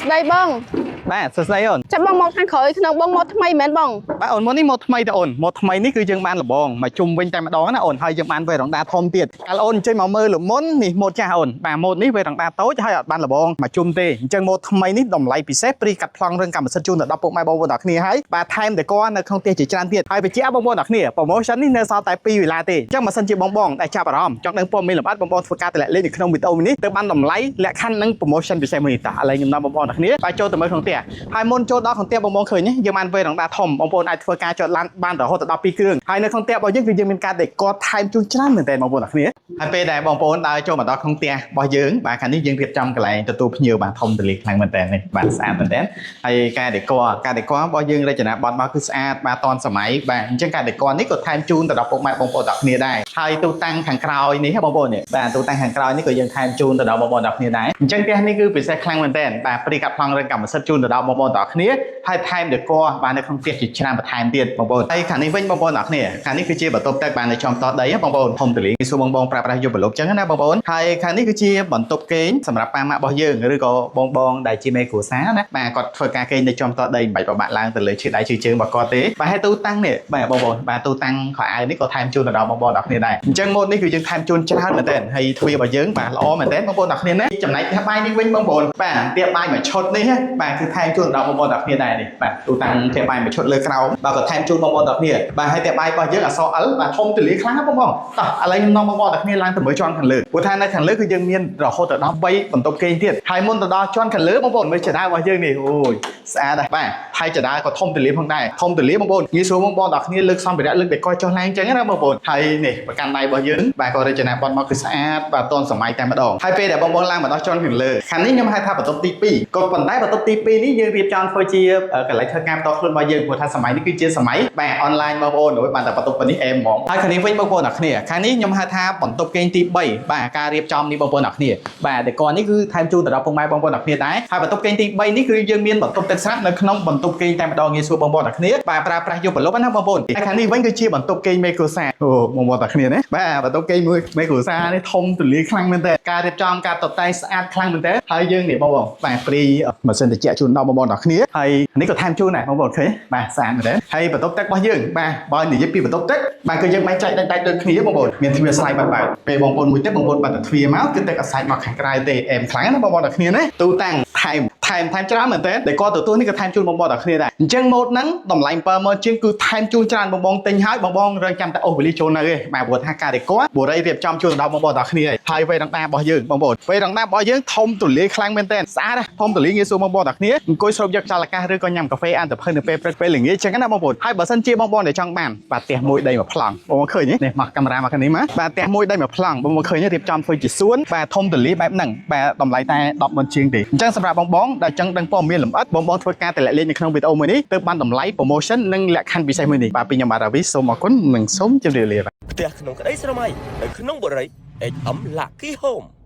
ស្ដីបង បាទសួស្តីអូន។ ចាំបងមកខាងក្រោយក្នុងបងមកថ្មីមែនបង? បាទអូនមកនេះមកថ្មីទៅអូនមកថ្មីនេះគឺយើងបានលបងមកជុំវិញតែម្ដងណាអូនហើយយើងបានវេរ៉ង់ដាធំទៀតកាលអូនចេញមកមើលលមុននេះម៉ូតចាស់អូនបាទម៉ូតនេះវេរ៉ង់ដាតូចហើយអត់បានលបងមកជុំទេអញ្ចឹងម៉ូតថ្មីនេះតម្លៃពិសេសព្រីកាត់ប្លង់រឿងកម្មសិទ្ធិជូនទៅដល់ពុកម៉ែបងប្អូនទាំងគ្នាហើយបាទថែមតែកនៅក្នុងផ្ទះជាច្រើនទៀតហើយបញ្ជាក់បងប្អូនទាំងគ្នា promotion នេះនៅសល់តែ2វេលាទេអញ្ចឹងបើសិនជាបងបងដែលចាប់អារម្មណ៍ចង់ដឹងព័ត៌មានលម្អិតបងបងធ្វើការតម្លាក់លេខនៅក្នុងវីដេអូនេះទៅបានតម្លៃលក្ខខណ្ឌនិង promotion ពិសេសមួយនេះតោះឥឡូវខ្ញុំនាំបងប្អូនទាំងគ្នាបាទចូលទៅមើលក្នុងផ្ទះហើយមុនចូលដល់ក្នុងផ្ទះបងបងឃើញទេយើងបានវេរ៉ង់ដាធំបងប្អូនអាចធ្វើការចតឡានបានរហូតដល់12គ្រឿងហើយនៅក្នុងផ្ទះរបស់យើងគឺយើងមានការ decor ថែមជូនច្រើនមែនទែនបងប្អូនទាំងគ្នាហើយពេលដែលបងប្អូនដើរចូលមកដល់ក្នុងផ្ទះរបស់យើងបាទខាងនេះយើងរៀបចំកន្លែងទទួលភ្ញៀវបាទធំទូលាយខ្លាំងមែនទែននេះបាទស្អាតមែនទែនហើយការ decor របស់យើងរចនាបថមកគឺស្អាតបាទតនសម័យបាទអញ្ចឹងការ decor នេះក៏ថែមជូនទៅដល់ពុកម៉ែបងប្អូនទាំងគ្នាដែរហើយទូតាំងខាងក្រោយនេះបងប្អូននេះបាទទូតាំងខាងក្រោយនេះក៏យើងថែមជូនទៅដល់បងប្អូនទាំងគ្នាដែរអញ្ចឹងផ្ទះនេះគឺពិសេសខ្លាំងមែនទែនបាទព្រីកាត់ប្លង់រឿងកម្មសិទ្ធិជូនទៅដល់បងប្អូនទាំងគ្នាហើយថែម decor បាទនៅក្នុងផ្ទះជាច្រើនបន្ថែមទៀតបងប្អូនហើយខាងនេះវិញបងប្អូនទាំងគ្នាខាងនេះគឺជាបន្ទប់ទឹកបាទនៅចំតដីបងប្អូនធំទូលាយសួរបងបងប្រើប្រាស់យកប្រឡប់ចឹងណាបងប្អូនហើយខាងនេះគឺជាបន្ទប់គេងសម្រាប់ប៉ាម៉ាក់របស់យើងឬក៏បងបងដែលជាមេគ្រួសារណាបាទគាត់ធ្វើការគេងនៅចំតដីមិនបាច់ពិបាកឡើងទៅលើឈើដៃឈើជើងរបស់គាត់ទេបាទហើយទូតាំងនេះបាទបងប្អូនបាទទូតាំងខោអាវនេះក៏ថែមជូនទៅដល់បងប្អូនទាំងគ្នាដែរអញ្ចឹងម៉ូតនេះគឺយើងថែមជូនច្រើនមែនទែនហើយទ្វាររបស់យើងបាទល្អមែនទែនបងប្អូនទាំងគ្នាណាចំណែកផ្ទះបាយនេះវិញបងប្អូនបាទផ្ទះបាយមួយឈុតនេះបាទគឺថែមជូនដល់បងប្អូនទាំងគ្នាដែរនេះបាទទូតាំងផ្ទះបាយមួយឈុតលើក្រោមបាទក៏ថែមជូនបងប្អូនទាំងគ្នាបាទហើយផ្ទះបាយរបស់យើងអក្សរ L បាទធំទូលាយខ្លាំងណាស់បងប្អូនតោះឥឡូវខ្ញុំនាំបងប្អូនទាំងគ្នាឡើងទៅមើលជាន់ខាងលើព្រោះថានៅខាងលើគឺយើងមានរហូតទៅដល់3បន្ទប់គេងទៀតហើយមុនទៅដល់ជាន់ខាងលើបងប្អូនមើលជណ្ដើររបស់យើងនេះអូយស្អាតណាស់បាទហើយជណ្ដើរក៏ធំទូលាយផងដែរធំទូលាយបងប្អូនងាយស្រួលបងប្អូនទាំងគ្នាលើកសម្ភារៈលើក decor ចុះឡើងអញ្ចឹងណាបងប្អូនហើយនេះប្រកាន់ដៃរបស់យើងបាទក៏រចនាបថមកគឺស្អាតបាទតនសម័យតែម្ដងហើយពេលដែលបងប្អូនឡើងមកដល់ជាន់ខាងលើខាងនេះខ្ញុំហៅថាបន្ទប់ទី2ក៏ប៉ុន្តែបន្ទប់ទី2នេះយើងរៀបចំធ្វើជាកន្លែងធ្វើការផ្ទាល់ខ្លួនរបស់យើងព្រោះថាសម័យនេះគឺជាសម័យបាទអនឡាញបងប្អូនអូយបានតែបន្ទប់ប៉ុណ្នេះអែមហ្មងហើយខាងនេះវិញបងប្អូនទាំងគ្នាខាងនេះខ្ញុំហៅថាបន្ទប់គេងទី3បាទការរៀបចំនេះបងប្អូនទាំងគ្នាបាទ decor នេះគឺថែមជូនទៅដល់ពុកម៉ែបងប្អូនទាំងគ្នាដែរហើយបន្ទប់គេងទី3នេះគឺយើងមានបន្ទប់ទឹកស្រាប់នៅក្នុងបន្ទប់គេងតែម្ដងងាយស្រួលបងប្អូនទាំងគ្នាបាទប្រើប្រាស់យកប្រឡប់ណាបងប្អូនហើយខាងនេះវិញគឺជាបន្ទប់គេងមេគ្រួសារអូបងប្អូនទាំងគ្នាណាបាទបន្ទប់គេងមួយមេគ្រួសារនេះធំទូលាយខ្លាំងមែនតើការរៀបចំការតុបតែងស្អាតខ្លាំងមែនតើហើយយើងនេះបងប្អូនបាទព្រីម៉ាស៊ីនត្រជាក់ជូនដល់បងប្អូនទាំងគ្នាហើយនេះក៏ថែមជូនដែរបងប្អូនឃើញបាទស្អាតមែនតើហើយបន្ទប់ទឹករបស់យើងបាទបើនិយាយពីបន្ទប់ទឹកបាទគឺយើងបែងចែកដាច់ៗដូចគ្នាបងប្អូនមានទ្វារស្លាយបែបបែបពេលបងប្អូនមួយទឹកបងប្អូនបាត់តែទ្វារមកគឺទឹកអត់សាច់មកខាងក្រៅទេអែមខ្លាំងណាបងប្អូនទាំងគ្នាណាទូតាំងថែមថែមថែមច្រើនមែនតើដែលគាត់ទទួលនេះក៏ថែមជូនបងប្អូនទាំងគ្នាដែរអញ្ចឹងម៉ូតហ្នឹងតម្លៃ70000ជាងគឺថែមជូនច្រើនបងបងទិញហើយបងបងរងចាំតែអូសវេលីចូលនៅឯងបាទព្រោះថាការដែលគាត់បូរីរៀបចំជូនដល់បងប្អូនទាំងគ្នាហើយវេរ៉ង់ដារបស់យើងបងប្អូនវេរ៉ង់ដារបស់យើងធំទូលាយខ្លាំងមែនតើស្អាតធំទូលាយងាយស្រួលបងប្អូនទាំងគ្នាអង្គុយស្រូបយកខ្យល់អាកាសឬក៏ញ៉ាំកាហ្វេអានសភៅនៅពេលព្រឹកពេលល្ងាចអញ្ចឹងណាបងប្អូនហើយបើសិនជាបងប្អូនដែលចង់បានបាទផ្ទះមួយដីមួយប្លង់បងប្អូនឃើញទេនេះមកកាមេរ៉ាមកខាងនេះមកបាទផ្ទះមួយដីមួយប្លង់បងប្អូនឃើញទេរៀបចំធ្វើជាសួនបាទធំទូលាយបែបហ្នឹងបាទតម្លៃតែ10ម៉ឺនជាងទេអញ្ចឹងសម្រាប់បងបងដែលចង់ដឹងព័ត៌មានលម្អិតបងបងធ្វើការតម្លាក់លេខនៅក្នុងវីដេអូមួយនេះទើបបានតម្លៃ promotion និងលក្ខខណ្ឌពិសេសមួយនេះបាទពីខ្ញុំបាទរាវីសូមអរគុណនិងសូមជម្រាបលាបាទ ផ្ទះក្នុងក្តីស្រមៃនៅក្នុងបុរី HM Lucky Home។